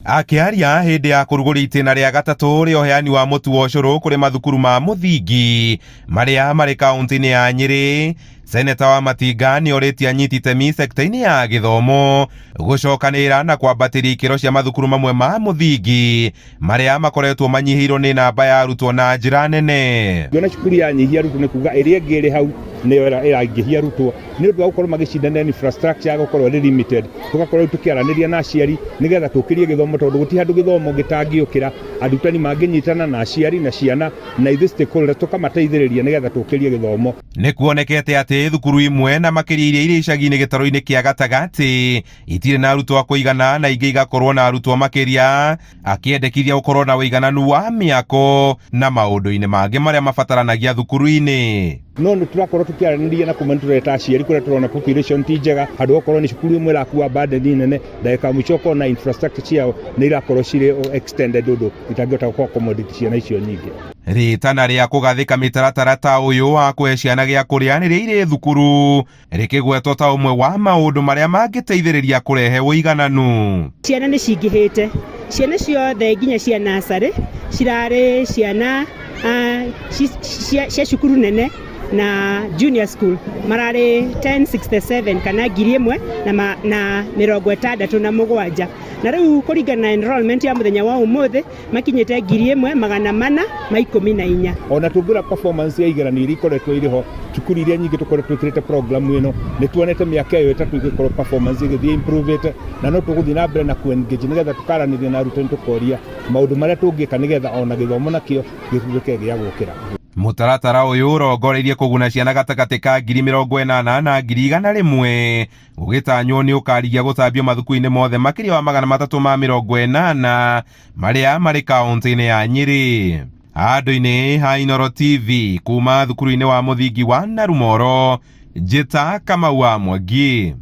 Akĩaria hĩndĩ ya kũrugũria itĩna rĩa gatatũ rĩa ũheani wa mũtu wa ũcũrũ kũrĩ mathukuru ma mũthingi marĩa marĩ kaunti-inĩ ya Nyĩrĩ, Seneta wa Matinga nĩ orĩtie anyiti itemi sekta-inĩ ya gĩthomo gũcokanĩrĩra na kwambatĩria ikĩro cia mathukuru mamwe ma mũthingi marĩa makoretwo manyihĩirwo nĩ namba ya arutwo na njĩra nene. Ngĩona cukuru yanyihia arutwo nĩ kuga ĩrĩa ĩngĩ ĩrĩ hau nĩyo ĩraingĩhia arutwo nĩ ũndũ wa gũkorwo magĩcindana infrastructure ya gũkorwo ĩrĩ limited. Tũgakorwo rĩu tũkĩaranĩria na aciari nĩgetha tũkĩrie gĩthomo tondũ gũtirĩ handũ gĩthomo gĩtangĩũkĩra arutani mangĩnyitana na aciari na ciana na ithuĩ stakeholders tũkamateithĩrĩria nĩgetha tũkĩrie gĩthomo. Nĩ kuonekete atĩ thukuru imwe na makĩria iria irĩ icagi-inĩ gĩtarũ-inĩ kĩa gatagatĩ itirĩ na arutwo a kũigana na ingĩ igakorwo na arutwo makĩria, akĩendekithia gũkorwo na ũigananu wa mĩako na maũndũ-inĩ mangĩ marĩa mabataranagia thukuru-inĩ. No nĩ tũrakorwo tũkĩaranĩria na kuma nĩ tũreta aciari kũrĩa tũrona population ti njega, handũ okorwo nĩ cukuru ĩmwe ĩrakua burden nene, ndagĩka ya mũico ũkona infrastructure ciao nĩ irakorwo cirĩ extended ũndũ itangĩhota gũ accommodate ciana icio nyingĩ. Rĩtana rĩa kũgathĩka mĩtaratara ta ũyũ wa kũhe ciana gĩa kũrĩa rĩrĩa irĩ thukuru rĩkĩgwetwo ta ũmwe wa maũndũ marĩa mangĩteithĩrĩria kũrehe ũigananu. Ciana nĩ cingĩhĩte, ciana ciothe nginya cia nursery cirarĩ ciana cia cukuru nene na junior school mararĩ 1067 kana 1067. Na rĩu kũringana na enrollment ya mũthenya wa ũmũthĩ makinyĩte 1414. Ona tũngĩrora performance ya igeranio iria ikoretwo irĩ ho cukuru iria nyingĩ tũkoretwo twĩkĩrĩte program ĩno nĩ tuonete mĩaka ĩyo 3 ĩgĩkorwo performance ĩgĩthiĩ improve na no tũgũthiĩ na mbere na ku engage nĩgetha tũkaranĩria na arutani tũkoria maũndũ marĩa tũngĩka nĩgetha ona gĩthomo nakĩo gĩtuĩke gĩa gũkĩra. Mũtaratara ũyũ ũrongoreirie kũguna ciana gatagatĩ ka 80,000 na 100,000 gũgĩtanywo nĩ ũkarigia gũtambio mathukuru-inĩ mothe makĩria wa 380 marĩa marĩ kaunti-inĩ ya Nyĩrĩ. Handũ-inĩ ha Inooro TV kuma thukuru-inĩ wa mũthingi wa Narumoro, Njĩta Kamau wa Mwangi.